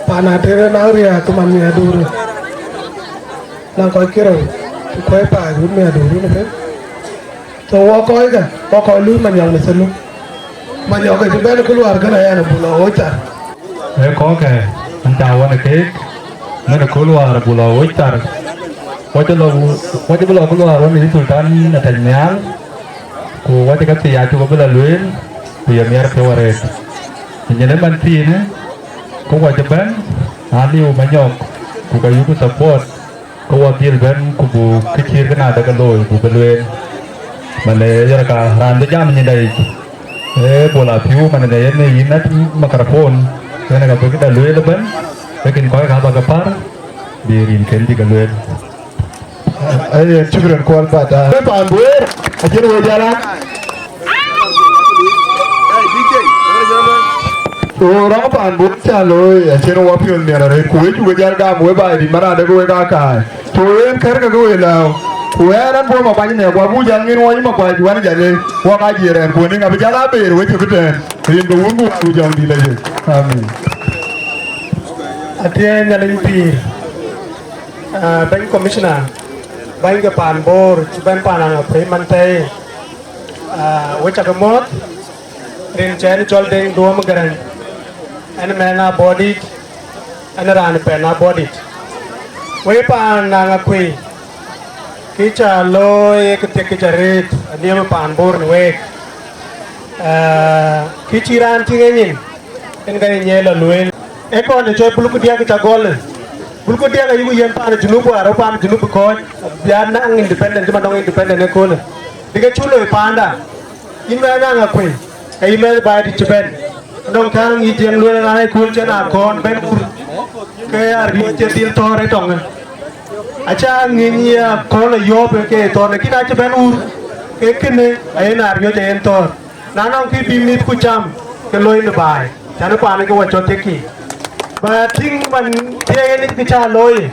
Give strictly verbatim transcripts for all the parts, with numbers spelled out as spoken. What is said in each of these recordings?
Pan Ater ë naŋ riääk man miäkduur, naŋ kɔc kerou, ku kuɛ̈i paai wut miäkduur ënë pek. So wɔ kɔckë, wɔ kɔc luui Manyɔk në Theluk. Manyɔk ëcï bɛ̈n ë kuluaar kënë ɣɛn abuk lɔ ɣööc thar. Ee kɔckë, an, cä wän ë keek, mɛn ë kuluaar abuk lɔ ɣööc thar. Wɔ cï lɔ, wɔ cï bï lɔ kuluaar wän ë Sultan Atɛ̈ny Nhial, ku wɔ cï ke thii acuk bï lɔ lueel, ku ye miɛt ke wɔ rëët. Ku nyin ëmën thiinë, ku wɔ cï bɛ̈n, aliu Manyɔk, ku ka yuku support, ke wɔ dhil bɛ̈n, ku buk kë cït kënë adekë looi, buk bï lueel. Manë yen ka raan bï jam nyinda yic, ee Bol Apiu, manë yen ë yïn nat microphone, yen ka bï këda lueel ëbɛ̈n, lakin kɔc ka bä ke pär, bï rinken bï ke lueel. Aye, shukran kuɔl pata. Ke paan Bor, acïn we jala. Ku rɔŋ paan Bor cä looi, acïn wɔ piɔ̈ɔ̈th miɛt arëët, ku wek cuk jal gam we baai dït man adek wek aa kaai. Ku yen kërkë ke we lääu. Ku ɣɛn an, Bor Makuac në, ku abuk jal ŋiɛn wɔ yï Makuac wän jal ë, wɔ ka jiëër ɛn, ku wën ŋa bï jal a beer we cök ëtɛ̈ɛ̈n. Rin ke wun ku wä ku jɔŋdït lɔ jël. Amin. Athiɛɛi Nhialic pïïr. Ah, bɛ̈ny commissioner, bäny ke paan Bor, cï bɛ̈n paan Aŋakuei man thɛɛi, ah, we cä ke muɔ̈ɔ̈th, rin cɛn cɔl Deŋ Duɔ̈ɔ̈m Gäräny, ɛn mɛnh Abɔ̈dït, ɛn raan pɛn Abɔ̈dït. Wek paan Aŋakuei, kë cä looi ee kë thiek kë cä rëët, anhiëm paan Bor në week. Ah, kë cï raan tïŋ enyin, en ka ye nyiɛɛi lɔ lueel. Ee kɔn ë cɔl bulku diäk cä gɔl ë. Bulku diäk ayïku yen paan Junub, wäär rɔt paan Junub bï kɔ̈ɔ̈c, bï a naŋ independent, cï man nɔŋ independent ëköölë. Bï ke cuk loi paanda. Yïn mɛnh Aŋakuei, ke yï mɛnh baai dït cï bɛ̈n. Nɔŋ kääŋ yï Jiëŋ lueel raan ëkööl cïn akɔ̈ɔ̈n bɛ̈n wur, ke ariöc ë dhil thɔ̈ɔ̈r ë tɔŋë. Acä ŋic ye akɔ̈ɔ̈n ë yɔ̈ɔ̈p ë ke thɔ̈ɔ̈r, lakin acï bɛ̈n wur, ke kënë ayen ariöc ayen thɔ̈ɔ̈r. Na nɔŋ kë bï mïthku cam, ke loi në baai, cän paan ke wɔ cɔl thiekki. Ba tïŋ man thiëëk en kë cä looi,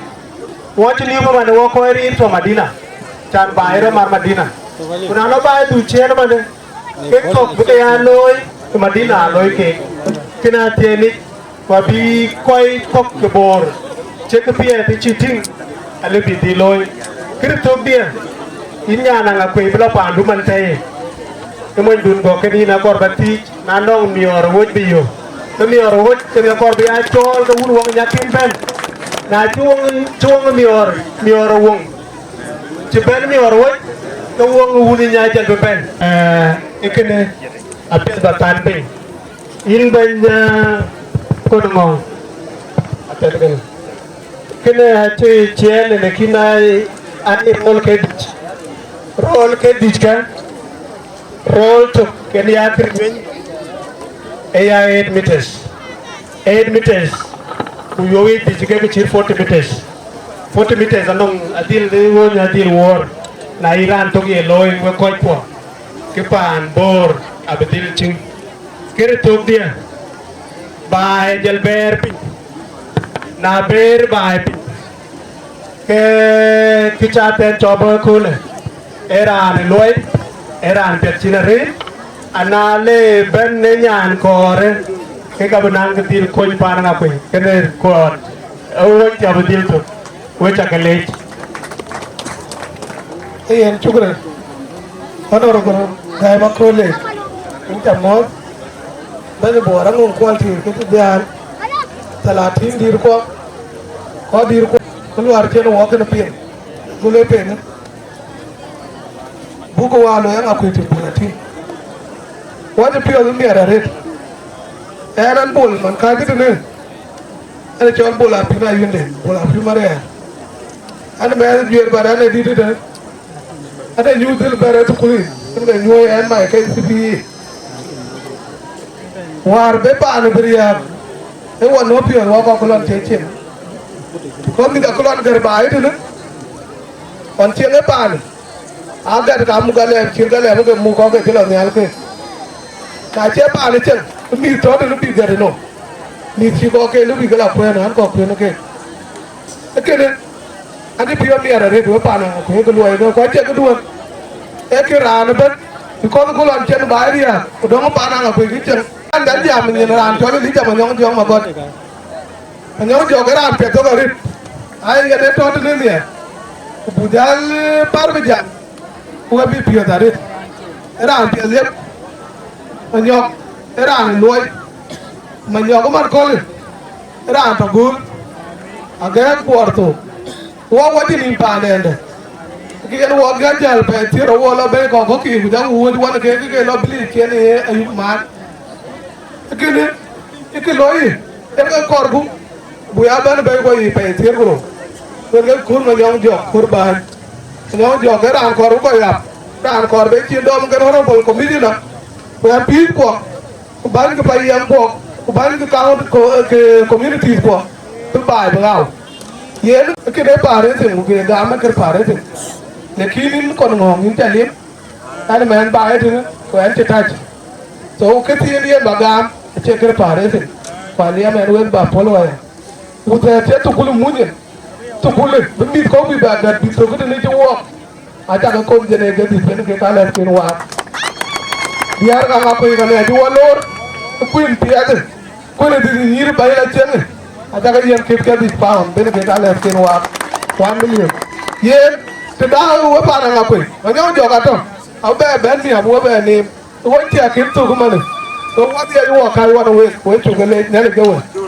wɔ cï liu man wɔ kɔc riir tɔ̈ Madina, cän baai rɔt mar Madina. Ku na lɔ baai dhuk ciëën man, kek kɔ̈k bï ke ya looi, ku Madina aa looi keek. Kënë athiëënic, ku abï kɔc kɔ̈k ke Bor, cï kë piɛth cï tïŋ, alë bï dhil looi. Kërë thökdiɛ̈, yïn nyan Aŋakuei bï lɔ paandu man thɛɛi. Ë monydun gɔ̈k kënë yïn akɔɔr ba thiic, na nɔŋ miɔɔr ë woc bï yök. Ke miɔɔr ë woc, ke akɔɔr bï ya cɔɔl ke wun wäŋ nyakin bɛ̈n. Na cï wäŋ, cï wäŋ miɔɔr, miɔɔr ë wäŋ, cï bɛ̈n miɔɔr ë woc, ke wäŋ ë wun ë nya jɛl bï bɛ̈n. Ee, ë kënë apiɛth ba than piny. Yïn bɛ̈ny, ee, Kon Ŋɔ̈ŋ, apiɛth kënë. Kënë acï ciɛɛn në kïn ai, ai rööl ke dïc. Rööl ke dïc kë, rööl tök kën ya kër nyueny, ë ya eight meters. Eight meters, ku yuɔ̈k yic dïc ke cït forty meters. Forty meters anɔŋ adhil ɣööny adhil wuɔ̈ɔ̈r, na yï raan tök ye looi wek kɔckuɔ, ke paan Bor abï dhil tïŋ. Kërë thökdiɛ̈, baai jɔl bɛɛr piny, na bɛɛr baai piny, ke kë ca thɛn cɔp ëköölë, ee raan ë luɔi, ee raan piɛth cïn arëët, ana le bɛ̈n në nyan kɔɔrë, ke ka bï naŋ kë dhil kony paan Aŋakuei, kënë kɔɔr, ee wec cä bï dhil thök, wec cä ke leec. Ee yen, shukran. Honorable Gai Makolek, yïn ca muɔ̈ɔ̈th, bɛ̈ny Bor aŋuŋ kuɔl tïr ke cï dhiaal, thalatin dïïrkuɔ, kɔc dïïrkuɔ, ku luaar cïn wɔ kënë piŋ, ku le piŋ. Buk wään lɔ ë Aŋakuei tïŋ pɛ̈n atïŋ. Wacë piɔ̈ɔ̈th ë miɛt arëët. Ɣɛn an Bol man kääc tënë. Ɣɛn cɔl Bol Apim Ayuënden, Bol Apim Arɛɛr. Ɣɛn mɛnh juëër bär ɣɛn ë dït tënë. Ɣɛn ë nyuc dhil bɛ̈r ë thukul yic, ɣɛn ke nyuɔ̈ɔ̈i ɣɛn mai ke C P E. Wäär bï paan bï riääk, ë wɔ nɔ̈k piɔ̈ɔ̈th wɔ kɔc ku lɔn cï cieŋ. Kɔc mïth akë lɔn gär baai tënë. Ɣɔn cieŋ ë paan. Agät ka muk alɛɛm, cït ka lɛɛm ke muk kɔ̈k ke cï lɔ nhial ke. Na cie paan ë cieŋ, mïth tɔ̈ tënë bï gät ënɔ. Mïth cï kɔ̈k ke lë bï ke la kuɛ̈n, an kɔ̈k kuɛ̈n ke. Ee kënë, an cï piɔ̈u miɛt arëët wek paan Aŋakuei ke luɔi ke kɔc cï këduön. Ee kë raan ëbɛ̈n, because ku lɔn cieŋ baai riääk, ku dɔ̈ŋ paan Aŋakuei kë cieŋ. An dɛ̈t jam nyin raan cɔl Elija Manyɔŋ Jɔk Magɔt. Manyɔŋ Jɔk ë raan piɛth thok arëët, aa yen ë tɔ̈ tënë nhiɛɛr, ku buk jäl, eh, pär bï jam, ku we bï piɔ̈ɔ̈th arëët. Ë raan piɛth liep, Manyɔk ë raan luɔi, Manyɔk ë man köölë, ë raan tɔ̈ gööl, agɛ̈ɛ̈k kuɔɔr thok, ku wɔ wɔ cï nïïm paandɛn dɛ̈. Kë yen wɔ gɛ̈t jäl pɛɛi thiëër awɔ lɔ bei kɔ̈k kɔ̈k kï, ku jɔku wööc wan ke, ke ke lɔ bï lic ciɛn ë ayuk maan. Kënë, ë kë looi, yen ke kɔɔrku, buk ya bɛ̈n bei kɔc yiic pɛɛi thiëër ku rou. Yen ke kuur Manyɔŋ Jɔk, kuur bääny. Manyɔŋ Jɔk ë raan kɔɔr bï kɔc ɣap, raan kɔɔr bï cin dɔm ke honorable commissioner, ku M Ps kuɔ, ku bäny ke payam kuɔ, ku bäny ke county, ko, ke communities kuɔ, bï baai bï ɣau. Yen këde paar ë thïn, ku ke gam ë kër paar ë thïn. Lakin yïn kɔn ŋɔ̈ɔ̈ŋ yïn cä lim, an mɛn ba ë tënë, ku ɛn cï tac. So, kë thiin yen ba gam, acie kër paar ë thïn, ku aliɛm ɛn wek ba puɔ̈l waya. Ku thɛɛr cï thukul muny en, thukul bï mïth kɔ̈k bï ba gät bï thök tënë cï wɔɔk, acakä kɔn jɛn ee gät bï ben kek alɛ̈thken waak. Diäär ka ŋa kuec ka ne acï wɔ loor, kuin piɛth. Kuën ë dhil nyïïr bä yï la cieŋ, acakä yiɛn kët ke dhil paun, ben kët alɛ̈thken waak, one million. Yen, të daai we paan Aŋakuei, Manyɔŋ Jɔk atɔ̈, abï bɛ bɛ̈n miäk, abï we bɛ neem, ë wɔ cï akën thök ëmënë, ke wɔ dhiɛc wɔ kac wan wek, we cuk ke leec Nhialic ke we.